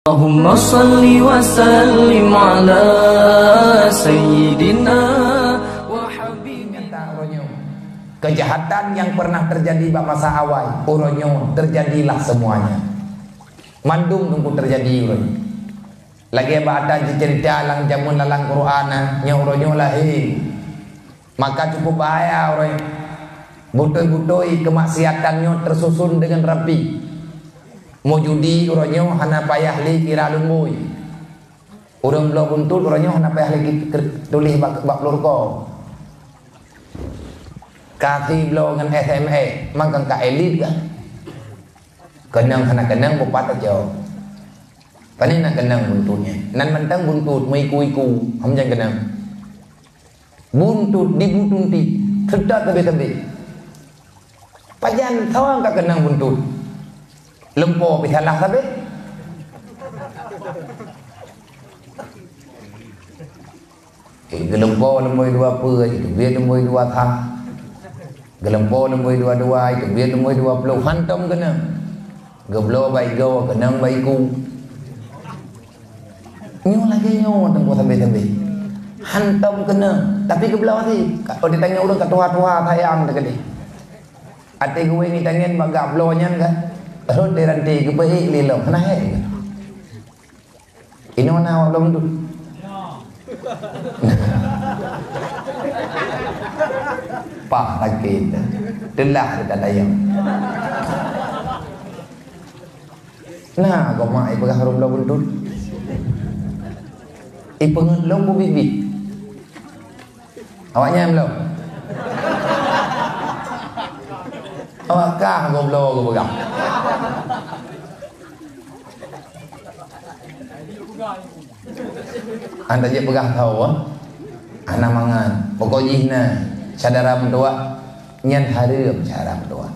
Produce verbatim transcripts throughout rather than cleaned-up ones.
Allahumma salli wa sallim ala sayyidina wa habibina. Nyata uroe nyoe, kejahatan yang pernah terjadi bak masa awai, uroe nyoe terjadilah semuanya. Mandum teungku terjadi uroe nyoe. Lagèe bak ata jiceurita lam jameun lam Quran, nyoe uroe nyoe lahé. Maka cukup bahaya uroe nyoe. Beutôi-beutôi kemaksiatan nyoe tersusun dengan rapi. Meujudi uroe nyoe hana payah lé kira lumbôi. Ureueng bloe buntut uroe nyoe hana payah lé ki-, tuléh bak, bak plueng rukoe. Ka si bloe ngon S M S, mangkang ka elit kah? Keunong hana keunong, beupat aja. Pane na keunong buntut nyan? Nan mantong buntut, meuiku-iku, hom jan keunong. Buntut dibutunti, seutôt sabe-sabe. Pajan soe ka keunong buntut? Lumpoe pih salah sabe. Eh, geulumpoe lumbôi dua peuet, jiteubiet lumbôi dua sa. Geulumpoe lumbôi dua dua, jiteubiet lumbôi dua ploh. Hantom keunong. Geubloe bak igoe, keunong bak iku. Nyoe lagèe nyoe teungku sabe-sabe. Hantom keunong, tapi geubloe sit. Ka, oh, ditanyong ureueng ka tuha-tuha sayang teuh keudéh. Até geuwéng itangen bak gak bloe nyan ka. Rhot di ranté geupeuék lé lom. Hana hék. Inoe na awak lom tu. Pah sakét. Teulah dekat dayang. Na gob mak ipeugah ureueng bloe buntut. Ipeungeut lom bubit-bit. Awaknyan lom. Awak kah gob bloe geupeugah. Anda jeuet peugah tho, ah? Hana mangat. Pokok jih na, syedara meutuwah, nyan hareuem syedara meutuwah.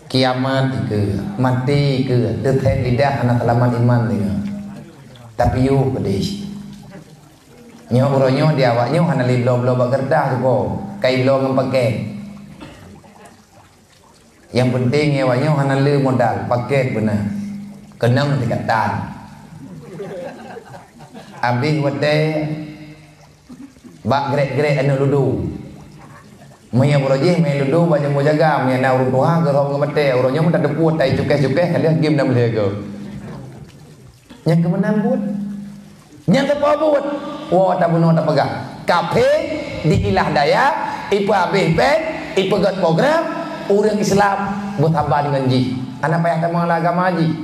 Kiamat ikeue, maté ikeue, teuthèe lidah hana seulamat iman deungoe. Tapi yôh peudeh. Nyoe uroe nyoe di awak nyoe hana lé bloe-bloe bak keureutah tupo, kai bloe ngon pakèt. Nyang peunteng nyoe awak nyoe hana le modal, pakèt beuna. Keunong sikatan. Abéh watèe bak grek-grek aneuk ludo. Meunyoe uroe jih main ludo bak jambo jaga, meunyoe na ureueng tuha geurhom ngon batèe, uroe nyoe meutateupeue tai cukèh-cukèh ka lheueh game dan meusiaga. Nyang keumeunang buet. Nyang teupeue buet. Woe tabunoe tapeugah. Kaphé diilah daya, ipeuabéh péng, ipeugèt program, ureueng Islam beusaban ngon jih. Hana payah tamong lam agama jih.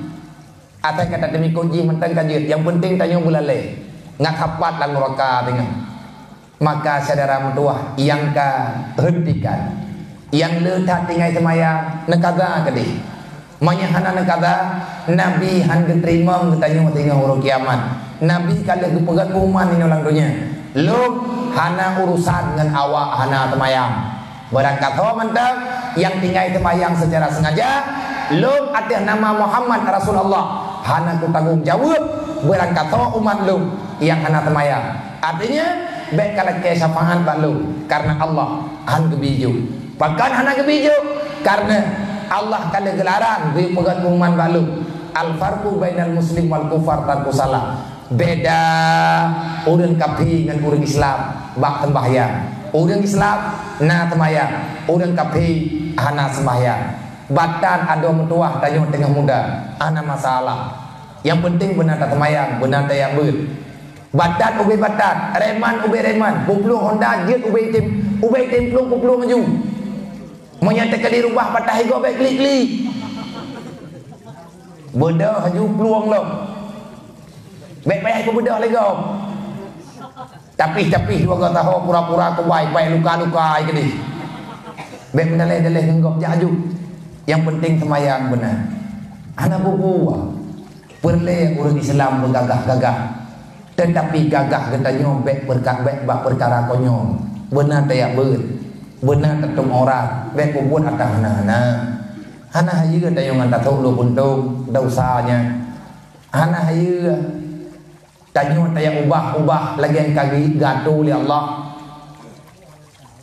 Asai ka tateumikot jih mantong ka jeuet. Nyang peunteng tanyoe beulalè. Ngat sapat lam nuraka teungoh. Maka syedara meutuwah nyang ka hentikan, nyang le that tinggai seumayang, neukaza keudeh. Meunyoe hana neukaza, Nabi han geuteurimong geutanyoe singoh uroe kiamat. Nabi ka lheueh geupeugèt pengumuman inoe lam donya. Lôn hana urusan ngon awak hana seumayang. Beurangkasoe mantong nyang tinggai seumayang seucara sengaja, lôn ateueh nama Muhammad Rasulullah, hana kutanggong jaweueb beurangkasoe umat lôn nyang hana seumayang. Artinya, bèk kalakèe syafaat bak lôn, kareuna Allah han geubi jôk. Pakon hana geubi jôk? Kareuna Allah ka lheueh geularang geupeugèt pengumuman bak lôn, "Al-farqu bainal muslim wal kufar tarkus shalah." Beda ureueng kaphé ngon ureueng Islam bak seumbahyang. Ureueng Islam na seumbahyang, ureueng kaphé hana seumbahyang. Batan adoe meutuwah tanyoe teungoh muda, hana masalah. Nyang peunteng beuna taseumbahyang, beuna tajak beuet. Batan ubé batan, reman ubé reman, peuplueng honda jeuet ubé item, ubé item plueng peuplueng laju. Meunyoe teukeudi rubah patah igoe bèk klik-klik. Beudôh laju plueng lom. Bèk payah ipeubeudôh lé gob. Tapih-tapih dua gata ho pura-pura keubai, bai luka-luka ai keudeh. Bèk meudaleh-daleh ngon gob jak aju. Nyang peunteng seumayang beuna. Hana bubuwa. Peureulèe ureueng Islam beugagah-gagah. Teutapi gagah geutanyoe bèk peurka-, bèk bak peukara konyol. Beuna tajak beuet. Beuna tatôb aurat. Bèk peubuet ata hana-hana. Hana hayeue tanyoe ngon tasôk lôn puntông, desya nyan. Hana hayeue tanyoe tajak ubah-ubah lagèe ka geuatoe lé Allah.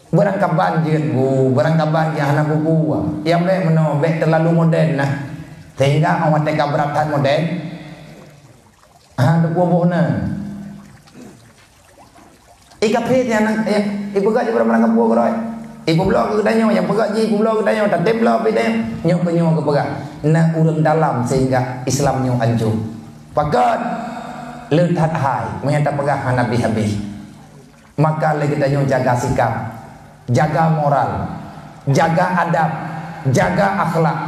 Beurangkaban jeuet bu, beurangkaban jeuet hana bubu. Nyang bèk meunoe, bèk teulalu moden nah. Sehingga 'oh watèe ka brat that moden, Ha, dua puluh boh na. Ié kafé nyan, ipeugah jih barang-barang gampông keudroe. Ipeubloe keu geutanyoe, nyang peugah jih ipeubloe keu geutanyoe, tatem bloe pih tanyoe. Nyoe keu nyoe geupeugah, na ureuëng dalam sehingga Islam nyoe hancô. Pakon? Le that hai, meunyo tapeugah hana habéh-habéh. Maka lé geutanyoe jaga sikap, jaga moral, jaga adab, jaga akhlak.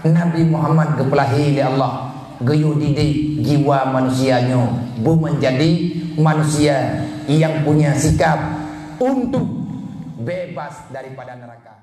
Nabi Muhammad geupeulahé lé Allah, geuyue didik jiwa manusia nyoe beumeunjadi manusia nyang punya sikap untuk bebas daripada neuraka.